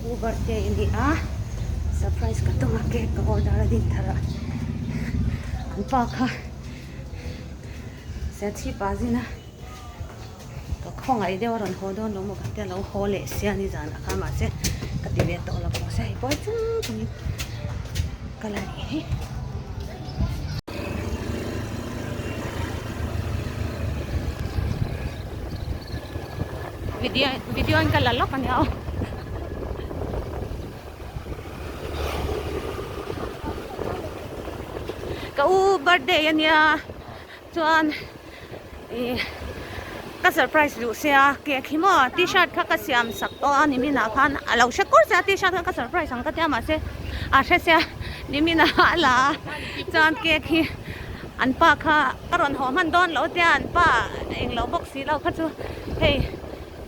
u birthday a ni a surprise ka tum a cake ka order a din thar a an pa kha serchhip ah zin a ka khawngaih deuh a rawn haw dawn lo maw ka tia lo haw leh sia ni zanah khan mahse ka ti ve tawh lo mahse hei buai chung chungin ka la nih hi. Video video in ka la lawk a nia aw. Ka u birthday a nia chuan ih ka surprise duh sia cake hi maw t-shirt kha ka siam sak tawh a niminah khan a lo hre kur sia t-shirt kha ka surprise ang ka tia mahse a hre sia niminah a la a chuan cake hi an pa kha ka rawn haw hman dawn lo tia an pa englo bawk si lo kha chu hei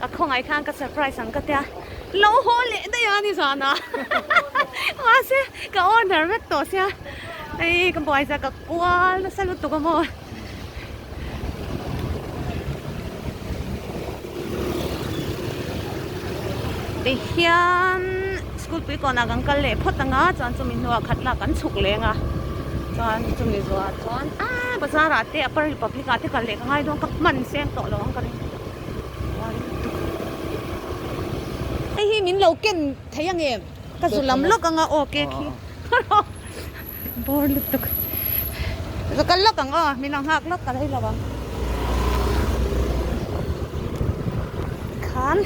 ka khawngaih khan ka surprise ang ka tia lo haw leh daih a ni zan ah mahse ka order vek tawh sia hei ka buai zia ka kual nasa lutuk a maw. Tihian school pui kawnah kan kal leh phawt ang a chuan chumi hnuah khat lak kan chhuk leng a chuan chumi zuah chuan aaa bazar ah te upper republic ah te kal leh ka ngai dawn ka hman seng tawh lo ang ka ring hei hi min lo ken thei ang em ka zu lam lawk ang a aw cake hi bawr lutuk zu kal lawk ang aw min lo nghak lawk ka rei lo ang khan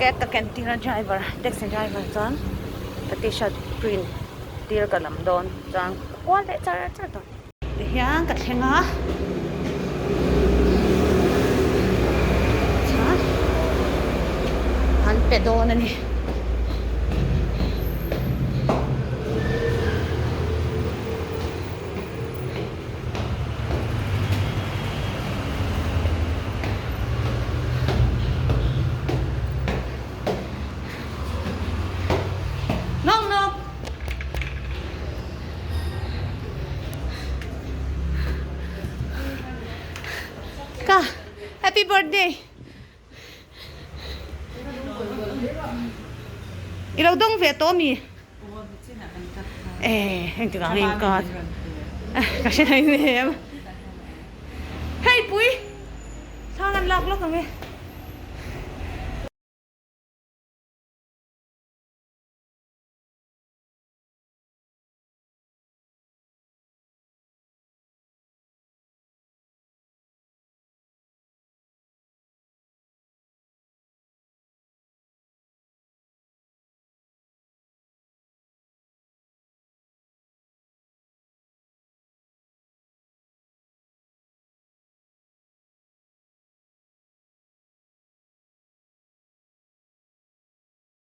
cab ka ken tir a driver taxi driver chuan ka t-shirt print tir ka lam dawn chuan ka kual leh char char tawh tihian ka thleng a chuan an pe dawn a ni. Knock knock. Ka happy birthday. I lo dawng ve tawh mi? Eh, engtik ang in ka ka hre thei nem. Hei pui. Thang an lak lawk ang e.